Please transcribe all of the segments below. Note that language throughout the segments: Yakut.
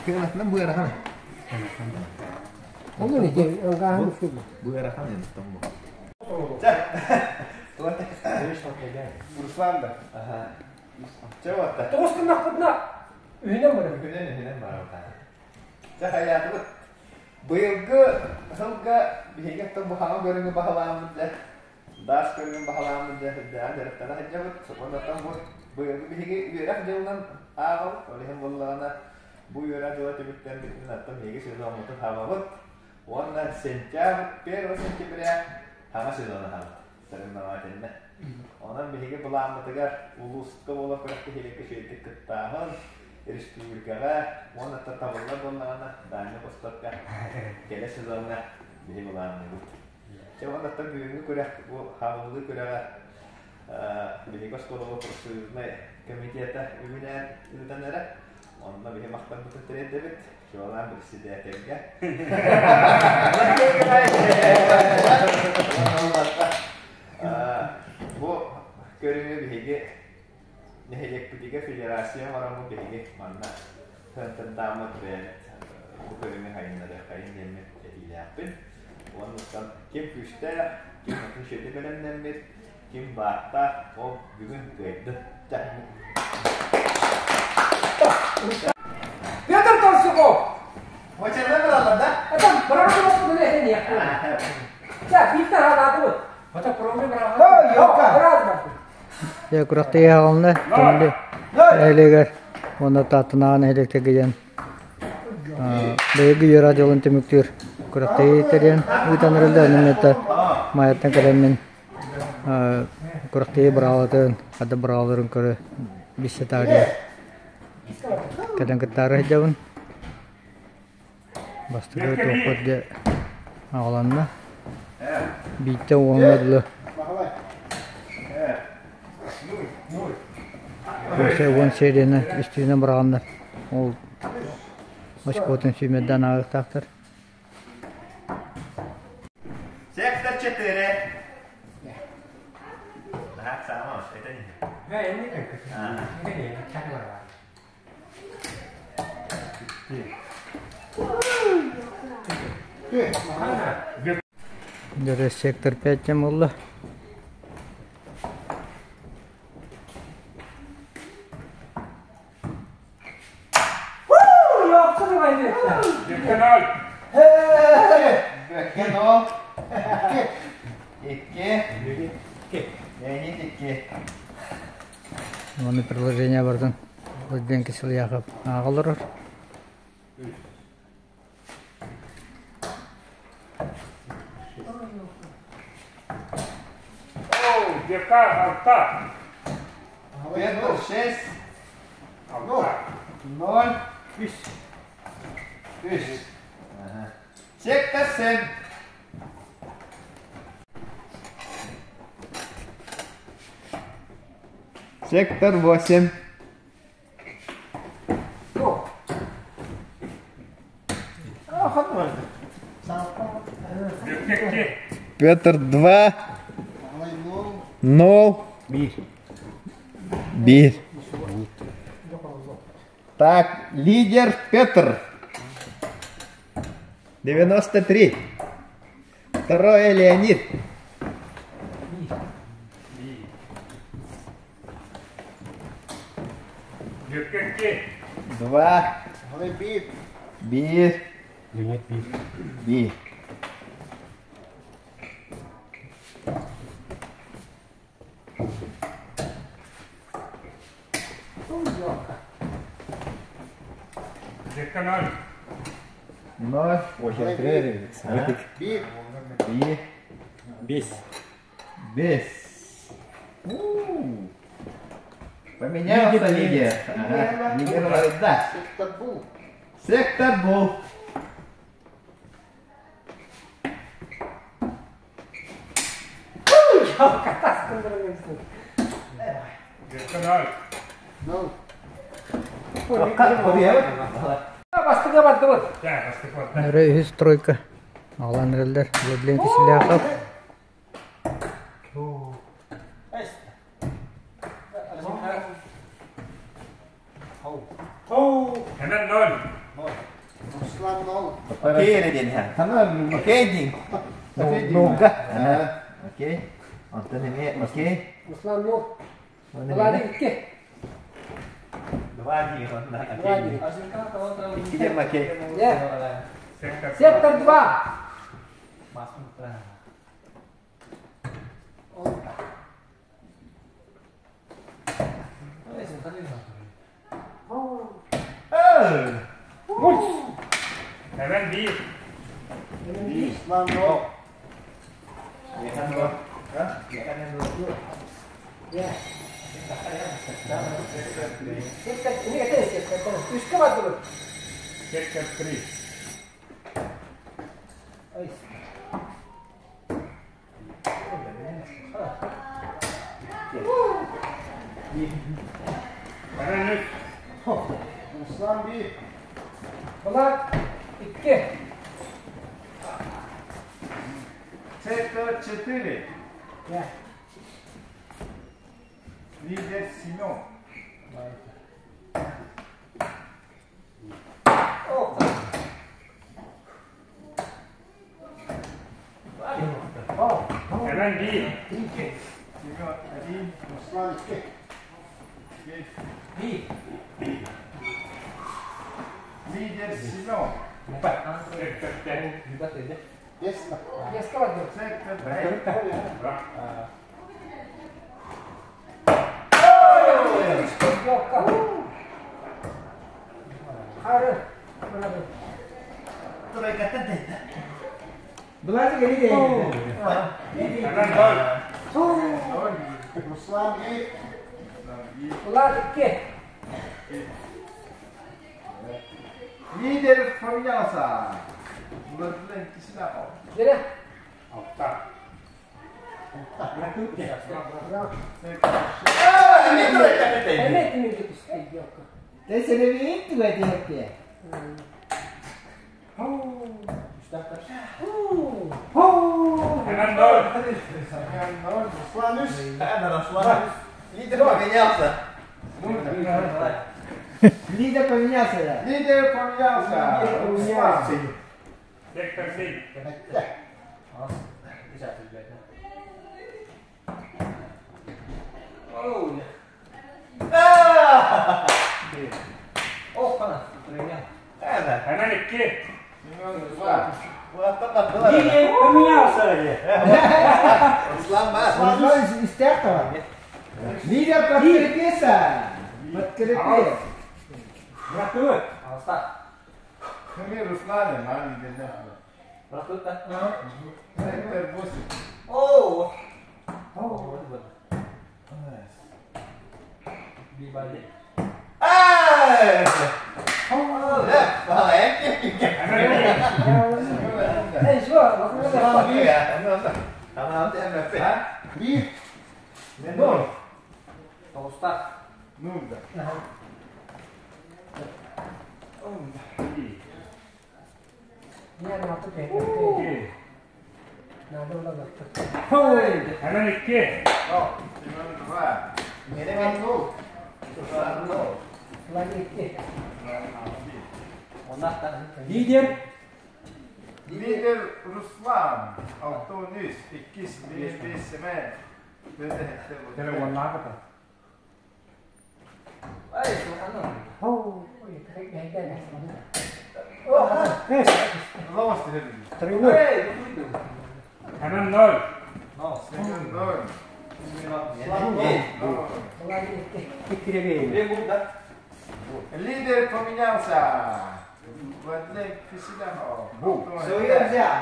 Кыанатынан быарахан. Ол ити ылгааһын үчүгэй. Быарахан эн бу. Руслан да. Чэ уотта. Тоҕус гыннахпытына үһүнэн барабыт. Үһүнэн үһүнэн барабыт. Чэ хайаатыбыт. Быйылгы сылга биһиги оттон бу хаҥа көрүҥү баһылааммыт дьэ Даас көрүҥүн баһылааммыт дьэ үрдээҕин дьарыктана сылдьабыт. Онтон бу быйылгы биһиги үөрэх дьылынан ааҕабыт. Ол иһин буоллаҕына бу үөрэх дьыла түмүктэммитинэн оттон биһиги сезоммутун хаамабыт. Уонна сентябрь, 1 сентября хаҥа сезону хаамабыт. Соревновательно. Онон биһиги былааммытыгар улууска буолар күрэхтэһиилэргэ үчүгэйдик кыттааһын, республикаҕа уонна табыллар буоллаҕына Дальний Востокка кэлэр сезоҥҥа биһиги былаанныыбыт. Чэ, уонна бүгүҥҥү күрэх бу хаалыллыы күрэҕэ биһиги оскуолабыт профсоюзнай комитета үбүнээн ыытан эрэ. Онно биһи махтаммытын тириэрдэбит. Чуолаан председателгэ. Бу көрүҥү биһиги нэһилиэкпитигэр федерация оҥороммут биһиги манна центрдааммыт бэйэбит бу көрүҥү сайыннарыаххайын диэммит этиилээхпин. Уоннуттан ким күүстээх, ким атын үчүгэйдик бэлэмнэммит, ким бааттаах, ол бүгүн кыайды. Петр Толстяков! Очерна бараллар да? Это браво Ча, бииртэ хаалаатыбыт. Ото пробы браво. Дьэ күрэхтэһии аҕална Төҥүлү нэһилиэгэр уонна Тааттанааҕы нэһилиэктэргэ диэн биһиги үөрэх дьылын түмүктүүр күрэхтэһии тэрийэн ыытан эрэллэр. Онон миэтэ Майаттан кэлэммин күрэхтэһии быраҕалатын, хата быраҕаларын көрө билсэ таарыйа кэлэн кыттаары сылдьабын. Бастакы туохпут дьэ аҕаланна. Бииртэн уоҥҥа дылы уопсай уон серияны үстүүнэн быраҕаннар ол очкотун сүүмэрдээн ааҕыахтаахтар. Сектор четыре. Так, само, это не. Дьэ сектор 5 диэн буолла. Уонна приложение барытын Владимир Кисельяхов ааҕа олорор. Алта. Шесть. Ноль. Үс. Үс. Сектор семь. Сектор 8. Петр 2, 0, Бир. Так, лидер Петр. 93. Второе Леонид. Два. Биир. Биир. Ноль. Биир. Биир. Бес. Бес. Поменялся лидер. Ага. Лидер говорит, да. Сектор Бул. Сектор Бул. Нол. Бастыга бардыбыт. Өрө үһүс тройка аҕалан эрэллэр Владлен Киселяхов. Окей эрэ диэн иһэ. Окей диин. Нуга. Окей. Онтон эмиэ окей. Руслан ну. Владик икки. Два диин. Окей. Икки диэн окей. Сектор 2. Hemen bir. Руслан нол. Сектор, не это сектор, үскэ бардыбыт. Сектор 3. Ай. Hemen üç. Руслан bir. Влад икки. Сектор 4. Я. Лидер Семен. О. Hemen bir. Семен один. Руслан iki. Bir. Лидер Семен. Сектор 5. Бэскэ бардыбыт. Сектор 5. Йокка. Хары. Браво. Владик или Hemen dört. Руслан bir. Влад икки. Лидер поменялся. Владлен Киселяков. Дere. Altta. Эмет имеет үскэ йокка. Te se ne vitti vai tiedätte? Hemen dört. Руслан üç. Лидер поменялся. Лидер поменялся, да. Лидер поменялся. Руслан. Сектор 7. О, хана. Hemen iki. Лидер поменялся. Руслан бас. Руслан из пятого. Лидер подкрепился. Подкрепил. Алста. Мы Русланы, мам, лидер. Сектор 8. О. Hemen bir. Эй, что? Bir. Ноль. Толста. Нульда. Я на тут. İki. Надо было. Hemen iki. Семен два. Ноль. Руслан ноль. Влад икки. Лидер. Лидер Руслан. Алтон үс. Иккис. Bir, bir, Семен. Ай, хана. О, ой, какая О, хана. Hemen nol. Семен ноль. Влад икки. Лидер поменялся. Владлен Киселяков. Свое взял.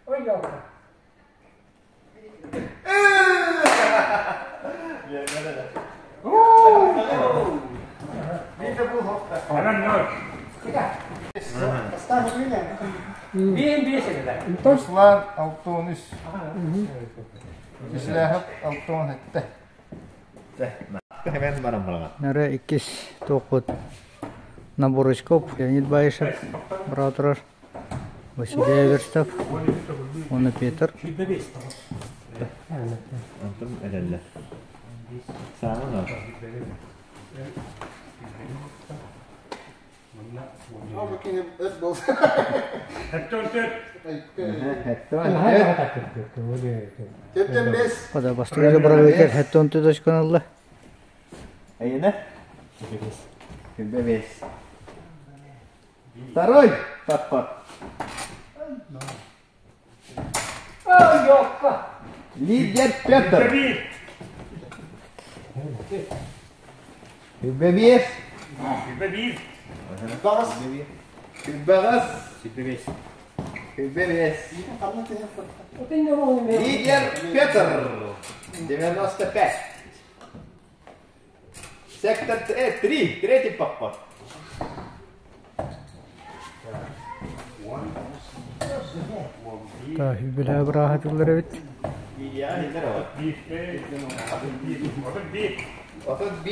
Ой, ёлка. Лидер был Hemen nol. Руслан Алтон үс. Киселяков Алтон этте. Нары иккис туохпут Наборочков, Леонид Баишев, братор, Василий Эверстов, он и Петр. Саамын Ода бастыгы бырагыытар хэттон туташканалла. Айына? Күбэ Второй подход. Лидер Петр. Күбэ биэс. Күбэ биир. Күбэҕэс. Күбэҕэс. Күбэ биэс. Лидер Петр. 95. Сектор 3. Третий поход. Билээ бырааһатылар эбит. 31. 46. 46.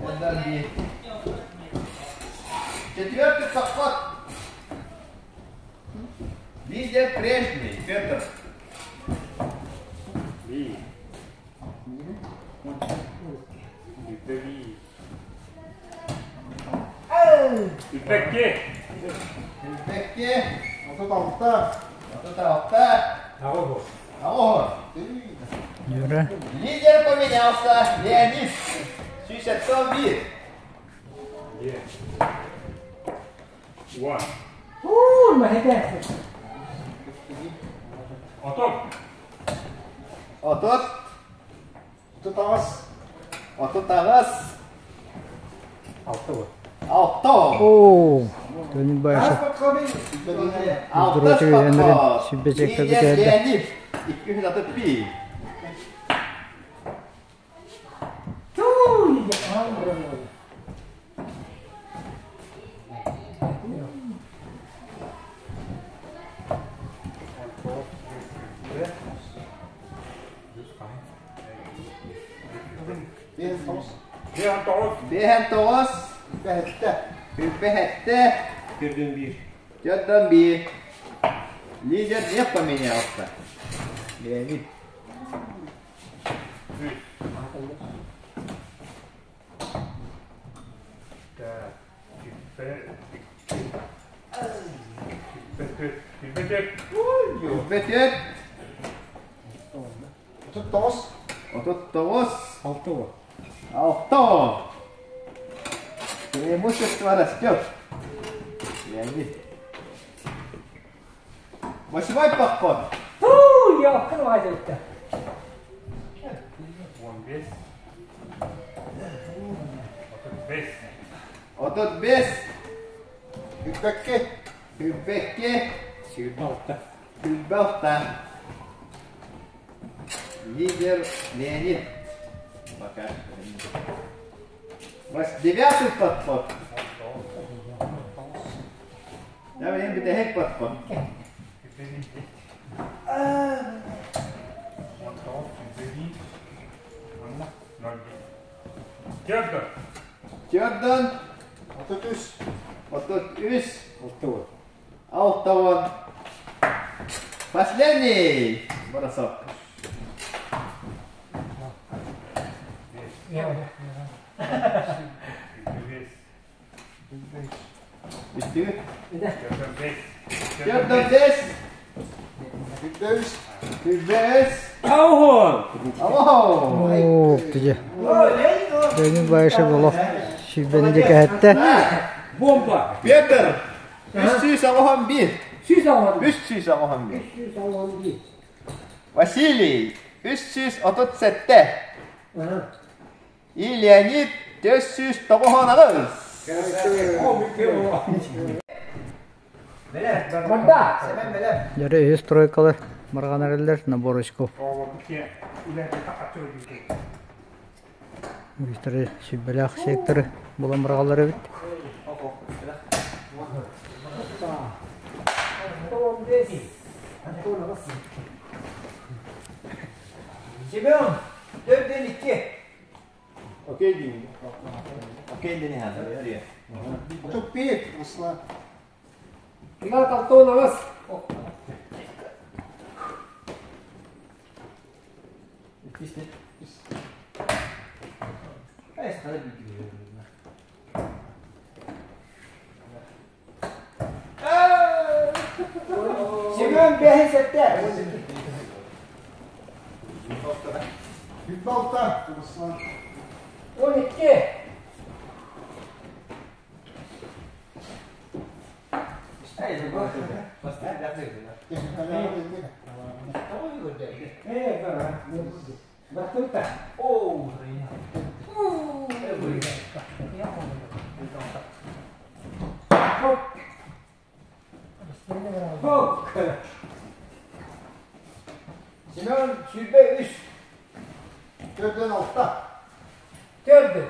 41. Четвертый поход. Лидер прежний, Петр. Би. Би. Үппэкки. Үппэкки. 36. 36. Аҕыс. Аҕыс. Юра. Лидер поменялся. Леонид. 61. One. Отут. Отут. 38. 38. Алта. Алта. Оо, Төнүн байша. Алтыс Дурочу сүбэчэккэ Лидер бүтэрдэ. Леонид. 231. Биэһэн тоҕус. Биэһэн тоҕус. Бэһэттэ. Бэһэттэ. Төрдүн биир. Төрдүн биир. Лидер не поменялся. Леонид. Бэтет. 39. 39. Алта. Алта. Преимущество растет. Леонид. Восьмой поход. 15. 35. 35. Үппэкки. Үппэкки. 26. 26. Лидер Леонид. Пока. Девятый подход. Да, блин, бүтэһик подход. Төрдөн. Төрдөн. 33. 33. Алтауон. Последний бросок. Үстүү. Төрдөн бес. Үппэс. Бес. Аухон! Ао. Оо, тije. Төнүн байша болох. Сүбэни декэһэтте. Бомба! Петр. 391. 391. Василий. 337. И Леонид 498. Дьөрү үһүс тройкалар марҕанар эрэллэр наборочков. Үгүстэрэ сүбэлээх секторы булан быраҕаллар эбит. Семен, төрдөн икки. Окей деймин. Окей дени ханна. 31. Руслан. Семен бэһин сэттэ. Балта. Руслан. 12. Семен 23. Төрдөн алта. Төрдү.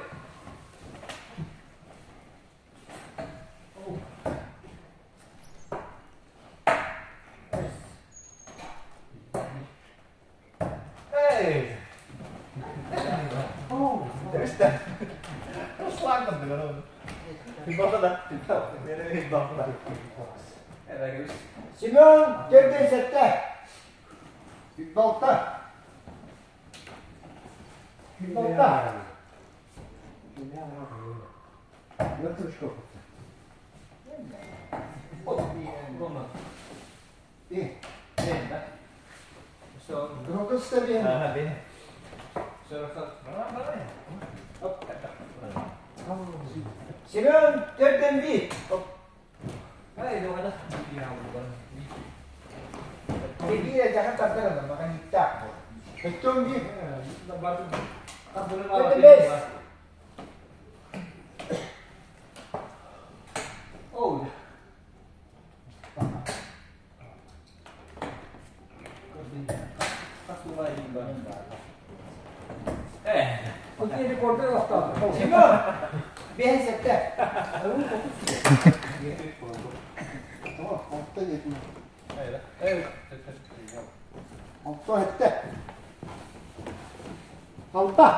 Эй! Үстэ. Руслан да. Семен төрдүн сэттэ. Балта. Балта. Крокус табен. Семен төрдүн биир. Биир жахан тардар махан иттаах. Өттөн бир. Төрдүн бес. Семен! Бэһин сэттэ. Tamam, altta yetmiyor. Altta hette. Алта.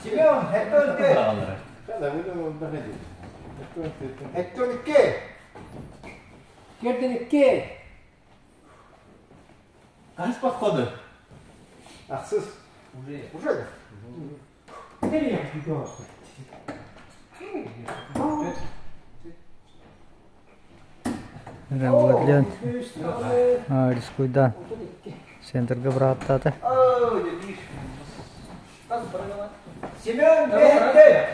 Семен, хэттэн төрт. Hette 12. Төрдүн икки. Kaç подходы? Ахсыз. Уже. Владлен Рискуйдан центрга быраттады. Семен, бэһин төрт.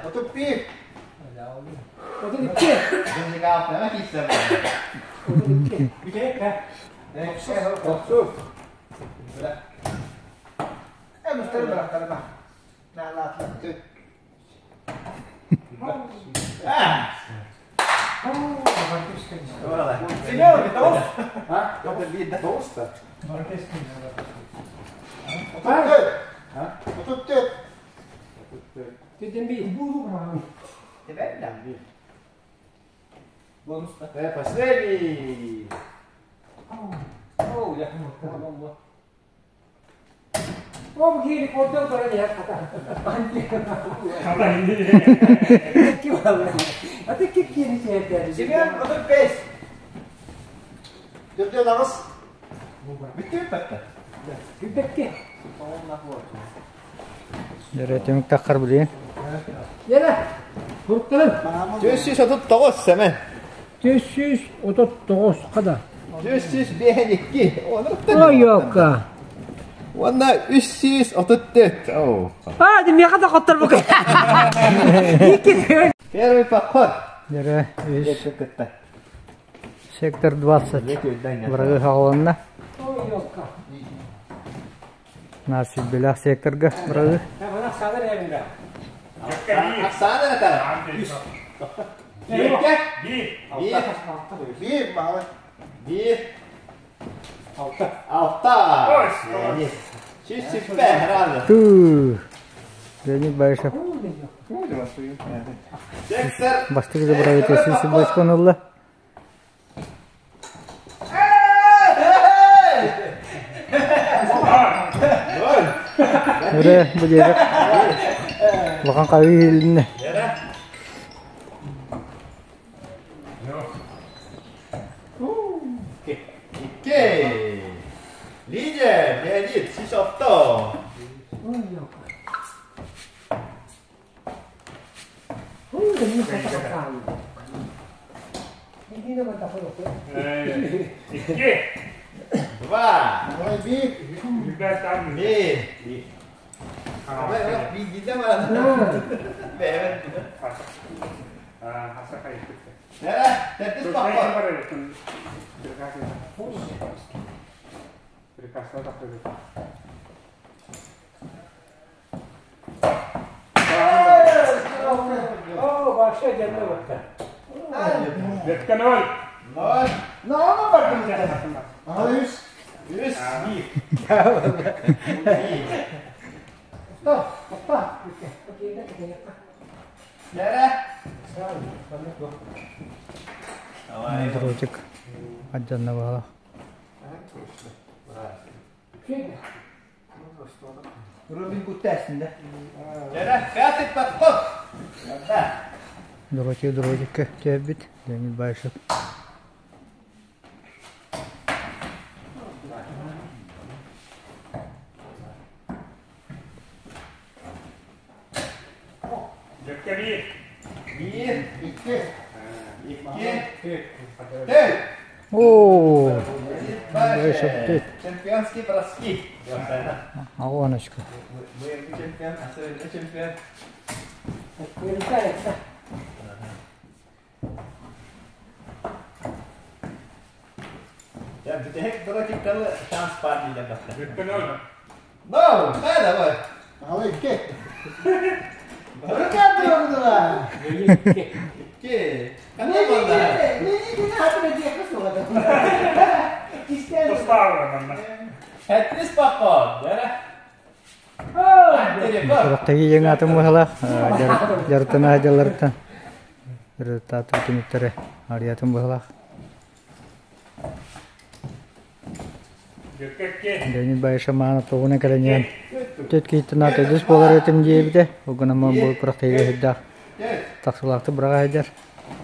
Отуп бир. 32. Семен, тоғыз. Тоғыз та. Отуп төрт. Отуп төрт. Төрдүн биир. Последний. О, кири кордон туран иһэр хата. Икки буолла. Аты икки кири сиэрдээри. Семен, 35. Төрдөн ағыз. Bitti mi patta? Күбэкке. Дәрі түмік таққар білейін. Яра. Куруктарын. 339 Семен. 339 қада. 352. Ой, ёлка. Онна 334. Оу. А, ты меня хотел бы. Икки. Первый поход. Дәрі үс Кетті. сектор 20. Бырағы қағыланна. Ой, ёлка. Насып білақ секторға бырағы. Оксана это. Екі. Bir. Bir. Бир малы. Bir. Алта. Алта. Чуть-чуть раза. Ту. Леонид Баишев. Бастакы забравите сүүс ылла. Өрө бу диэки улахан хаһыы иһилиннэ. Окей. Лидер, Леонид, 106. Икки. Два. Биир. Биир. Биирдэ баран. Төрдүс поход. Оо, вообще дьэннэ бутта. Бэккэ ноль. Ноль. Ноно бардым. Үс. Үс. Стоп, опа. Дәрә. Дротик отдельно было. Рубин куттасын да. Дәрә, пятый подход. Да. Дротик дротикка түһэрбит Леонид Баишев. Бэккэ биир. Биир, Икки. икки, төрт. О, Баишев. Баишев Чемпионские броски. Аоночка. Быйылгы чемпион, особенно чемпион. Я бүтэһик дротиктары шанс бар дииллэр баста. Бэккэ ноль. No, хайда бой. Малы икки. Икки. Ханна буолла? Тустаах манна. Хэттис поход. Дәрә. Күрэхтэһии диэн аатын быһалаах дьарыктана сылдьалларыттан результаты түмүктэрэ арыйатын быһалаах. Бэккэ икки. Леонид Баишев маана тугунан кэлэн иһэн түөрт киһиттэн аатырдыс буолар этим диэбитэ. Ол гынан бу күрэхтэһиигэ сүрдээх тахсыылаахтык быраҕа сылдьар.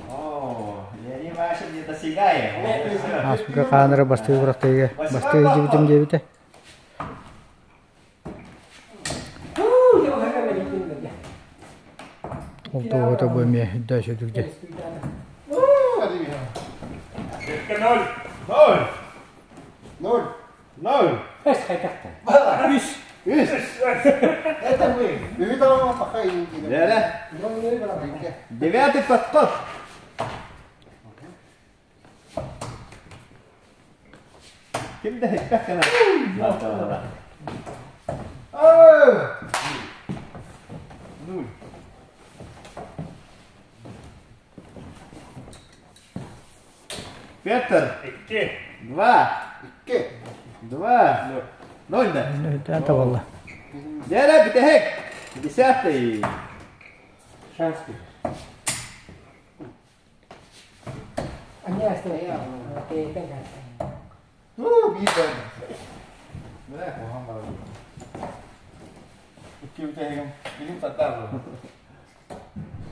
О, Леонид Баишев недосягаем. Ааспыкка хаан эрэ бастыыр күрэхтэһиигэ бастыы сылдьыбытым диэбитэ. Ол туоһута бу эмиэ үрдээх сүдүк дьэ. Бэккэ ноль. Ноль. Ноль. Ноль. Эс хайдахтан. Үс. Үс. Это мы. Үһү таҕама паха Дәрә. Икки. Девятый подход. Ким да хиппэх гына. Нуль. Петр. Икки. Два. Икки. Два. Ноль да. Үрдээн табалла. Дәрә бүтэһик. Десятый. Шанс Биир баар. Мына куһаҕан баар. Икки бүтэһигим. Билим сатар.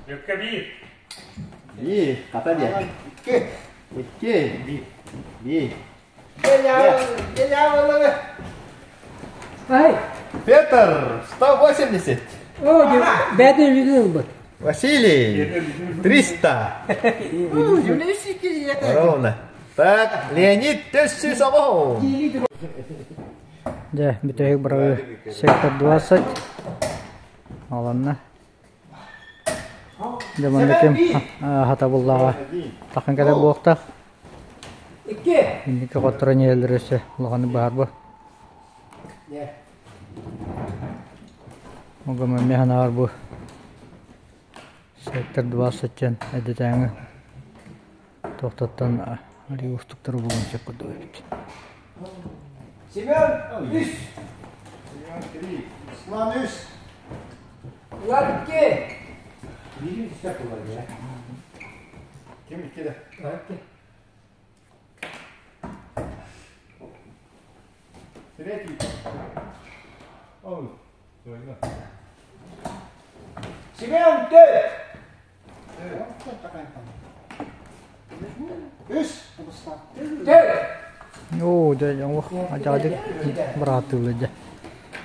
Бэккэ биир. Биир. Хата диэ. Икки. Икки. Биир. Биир. Ай, Петр, 180. о, бәден жүзін ылбыт. Василий, 300. Ровно. Так, Леонид, 1100. Дьэ, бүтэһик быраҕыы сектор 20. Аланна. Дьэ, манна ким хатабыллааҕа таххан кэлэр буолуохтаах. Икки. Инники хотторон иһэллэр өссө улаханнык баһаарба. Оҕом эмиэ санааҕар бу сектор 20 диэн эрдэтээҥи туохтаттан арыый уустуктары булуон сөп курдук эбит. Семен, үс. Семен три. Руслан үс. Ларки. Ким икки да? Третий. Ой, двойной. Семен, ты! Үс. Руслан. Ты! Оо, дьэ, оҥох адьаадык бырааттыылар дьэ.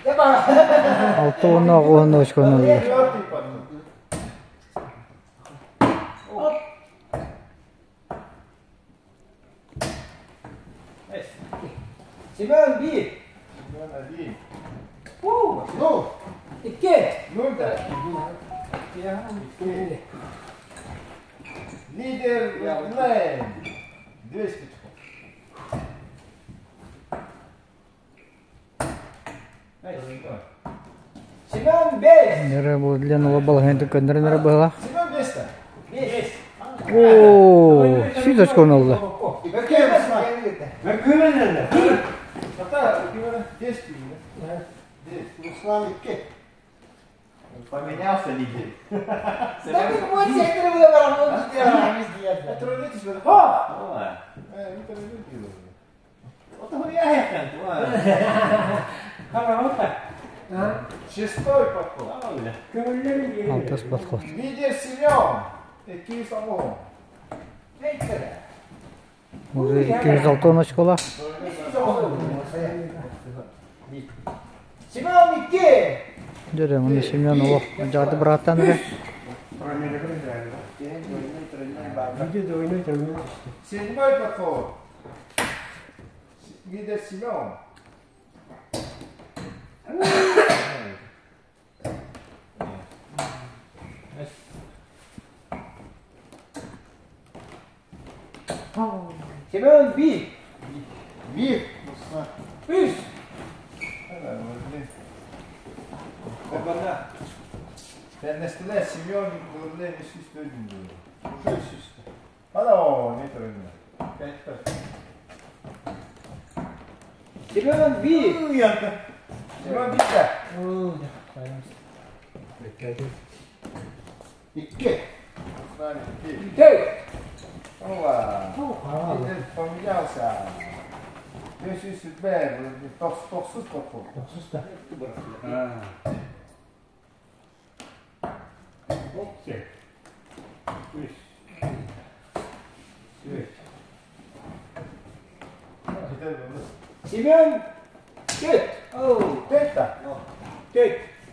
Алта уонна оҕуһун очкону ыллар. Четвертый подход. Семен, би! Семен один. Ну. Икки! Ну да. Лидер Лэн. 200 очков. Семен, бес! Нөрө бу Лена балаһын көннөрөн эрэ быһалаах. Семен 200. Бес! Оо, сүүс очкону ылла. Бөкө Руслан. Ата, 10 Руслан икки. Поменялся лидер. Да ты вот секторы выбрал, он Шестой подход. Алтыс подход. Лидер Семен. Икки самого. Уже 206 очколаах. Семен, икки! Дьэ, дьэ, манна Семен олох адьаады бырааттаан эрэ. Седьмой подход. Лидер Семен. Семен, би! Биир. Руслан. Үс! Теннестилер Семен Владимир үс бөлүндү. Уже үс үстэ. Ана о, не тройной. Пять пять. Семен, би! Семен битте. Икки. Руслан икки. Ты! Ова. Лидер поменялся. 505 тохсус подход. Семен, ты! Оу! Тета. Ты!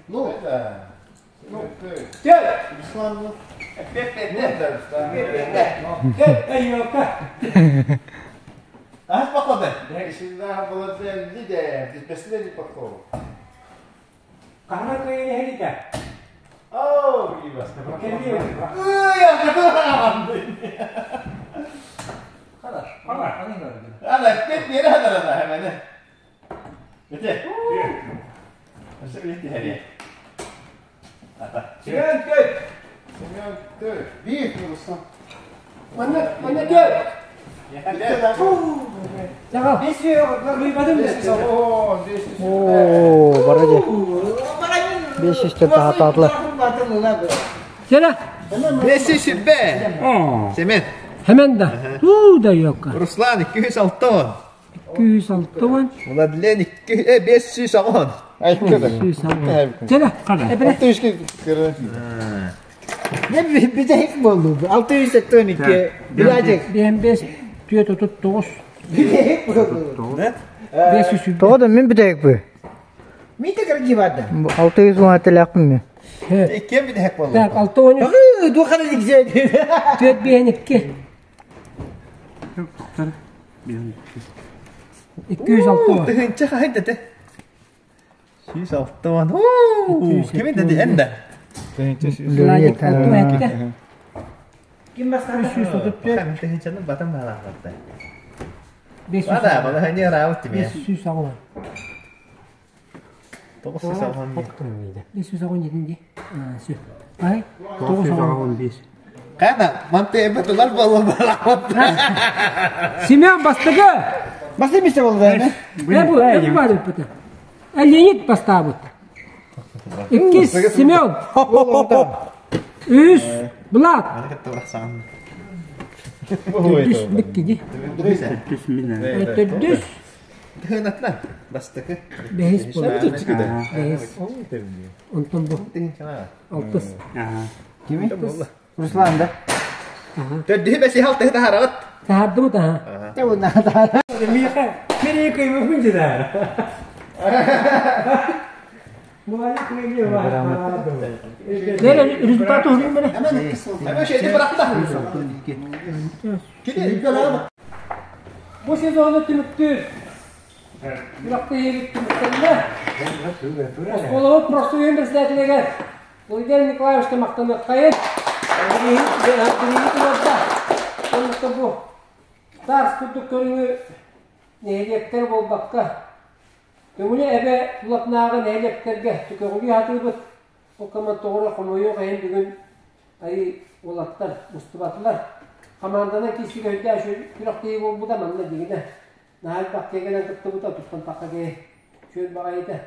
Ну. Тета. Ну, ты. Ты! Руслан ну. Тета. Ты! Эй, ёлка! А, походу. Всегда был лидер, последний подход. Оу, Ивас, Ана, кет не надо, надо, hemen. Bitti. Nasıl bitti hadi. Ата. Семен, ты! Семен ты. Биир. Руслан. Манна, манна, ты! Оо, бара дьэ. 500 таһаатаатылар. 505. Семен. Hemen de. Tuu da yok. Руслан 206. 206 Владлен 2 510. Ай, кede. 206. Söyle. Altı üç kere. Ne bir de hik oldu. 672. Bilecek. 5 tüye tutut 9. Bir de hik oldu. 500. Тоҕо да мин бүтэйик бу. Мите кыргы барды. 610 телээхпин ми. Кем bir hek oldu? Так, 6 13. Духана дикзе. 4 5 2. 206. Тыһынча хайда те. 106. Oo, kimin dedi ende? Леонид. Ким баскан? 334. Тыһынчаны батан балаатты. 500. Бада, бада хани раут тиме. 506. 910. 517. Ha, şu. Ay, 915. Kana, манты эбэтулар болла балаатты. Семен бастыгы. Басты мисте болду да. Ne bu? Ne bu var bu? Леонид бастабыт. Иккис Семен. Үс Влад. Төрдүс Биккиди. Төрдүс. Бастакы. Бэһис буолар. Бэһис. Онтон бу. Алтыс. Кими? Руслан да? Төрдүһү бэсиһи алтыһы таһараҕыт. Таһардыбыт аха. Миэхэ кэрие кыймаппын дьэ Нere результат уһуруйун бere. Бу сезону түмүктүүр күрэхтэһиибит түмүктэннэ. Оскуолабыт профсоюһун председателигэр Владимир Николаевичка махтаныаххайын. Бирииһи туруорда. Оннук бу Таас курдук көрүҥү нэһилиэктэр буолбакка, Төҥүлү эбэ тулатынааҕы нэһилиэктэргэ түкөҕүлүү сатыыбыт. Ол команда тоҕо хомойуох иһин бүгүн айыы уолаттар мустубатылар. Хамаанданан киирсиигэ өйдөөх күрэхтэһии буолбута манна дьиҥинэ наһаа элбэх киһи кыттыбыта туттан тахха киһи чүөл баҕайыта.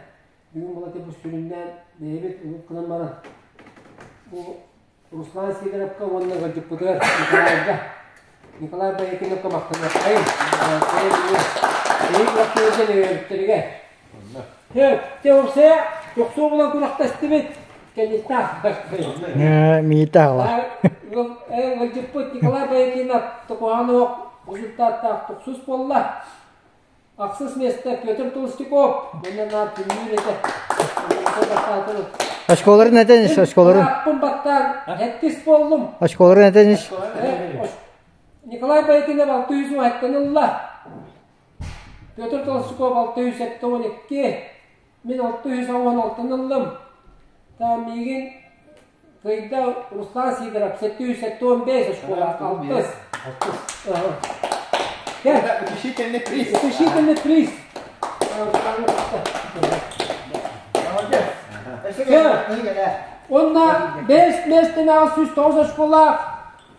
Бүгүн була бу сүрүннээн бэйэбит улук гынан баран бу Руслан Сидоровка уонна ыалдьыппытыгар Николайга Николай Боякиновка махтаныаххайын. Эһиги күрэхтэһиитин өйөөбүттэригэр. Те уопсайа тохсуо булан күрэхтэстибит. Кэнниттаах. Миитаала. Ыалдьыппыт Николай Боякинов токуһаан оһох результаттаах тохсус буолла. Ахсыс миэстэ Петр Толстяков. Манна наар күннүүр этэ. Очколарын этэн ис, очколарын. Аппын баттаан, эттис буоллум. Очколарын этэн ис. Николай Боякинов 610 ылла. Петр Толстяков 672. Мин 616 ыллым. Та миигин Кыйда Руслан Сидоров 775 очколаах алтыс. Утешительный приз. Утешительный приз. Онна 5 местенаҕа 109 очколаах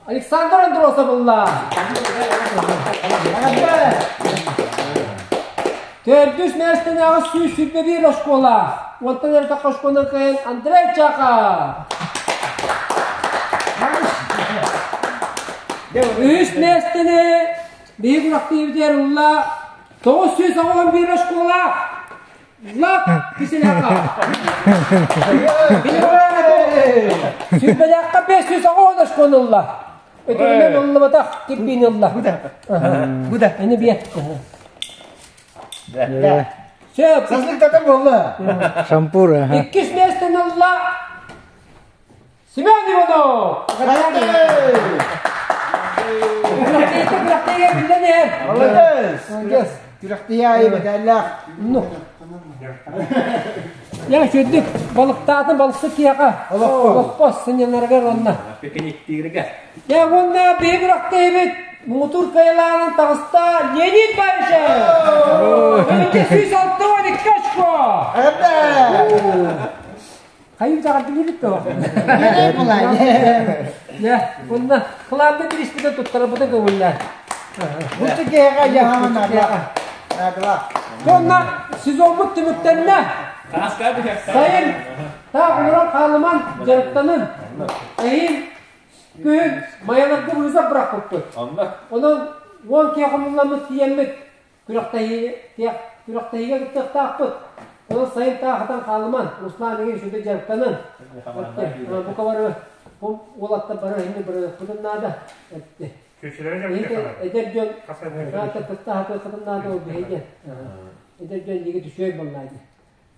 Александр Андросов ылла. Төрдүс миэстэнээҕи 121 оскуола. Уонтан эрдэх оскуоланы кыайан Андрей Чака. Үһүс миэстэни биһиги күрэхтиибитигэр ылла 991 оскуола. Влад Киселяка. Сүүрбэлээххэ 510 оскуола ылла. Өтөрүнэн ыллыбатах кирбиини ылла. Бу да. Ини биэ. Сөп. Саслыктата буолла. Шампур. Иккис миэстэни ылла Семен Иванов. Күрэхтэһиитэ күрэхтэһиигэ биллэн иһэр. Молодец. Молодец. Күрэхтэһии аайы мэтээллээх. Ну. Я үчүгдүк балыктаатын балыксыт киһиэхэ олохпос сынньанарыгар уонна. Пикниктииргэ. Я уонна биһи күрэхтэһиибит муҥутуур кыайылаанын таҕыста Леонид Баишев! 262 очко! Хайым саҕардыгыбыт дуо? Дьэ, уонна кылаанна бириспитин туттарбыта көҥүллээх. Бу киһиэхэ дьаһаман наадалаах. Уонна сезоммут түмүктэннэ. Сайын таах олорон хаалыман дьарыктанын. Эһиил күһүн майаларга вызов бырахпыппыт. Онон 10 киһи хомулламмыт тиийэммит Күрэхтэһиигэ кыттыахтаахпыт. Онон сайын таахатан хаалыман, Руслан игин сүдэ дьарыктанын. Бука бары бу уолаттар бары иһини барыахпытын наада этти. Эдэр дьон кытта хатыаххытын наада ол биһиги. Эдэр дьон диги түшүөй буоллаа дии.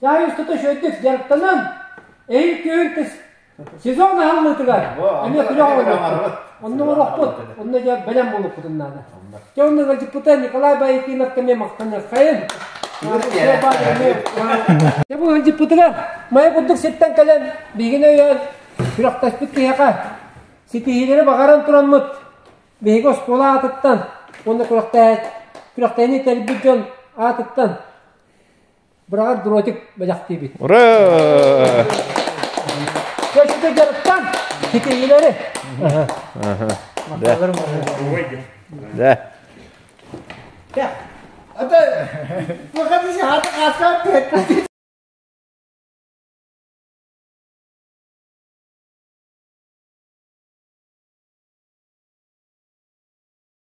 Дьаһай устата үчүгэйдик дьарыктанан, эһиил күһүн сезон аһыллыытыгар эмиэ күрэх оҥоруохпут. Онно оҥоруохпут, онно дьэ бэлэм буолуохпутун наада. Дьэ онно ыалдьыппыта Николай Боякиновка эмиэ махтаныаххайын. Дьэ бу ыалдьыппытыгар мае курдук сиртэн кэлэн биһигини өйөөн күрэхтэспит киһиэхэ ситиһиилэри баҕаран тураммыт биһиги оскуола аатыттан уонна күрэхтэһиини тэрийбит дьон аатыттан Быраҕар дротик бэлэхтиибит. Ура! Көчүтэ дьарыктан ситиһиилэри. Да. Ата, bu kadar şey hatta kasap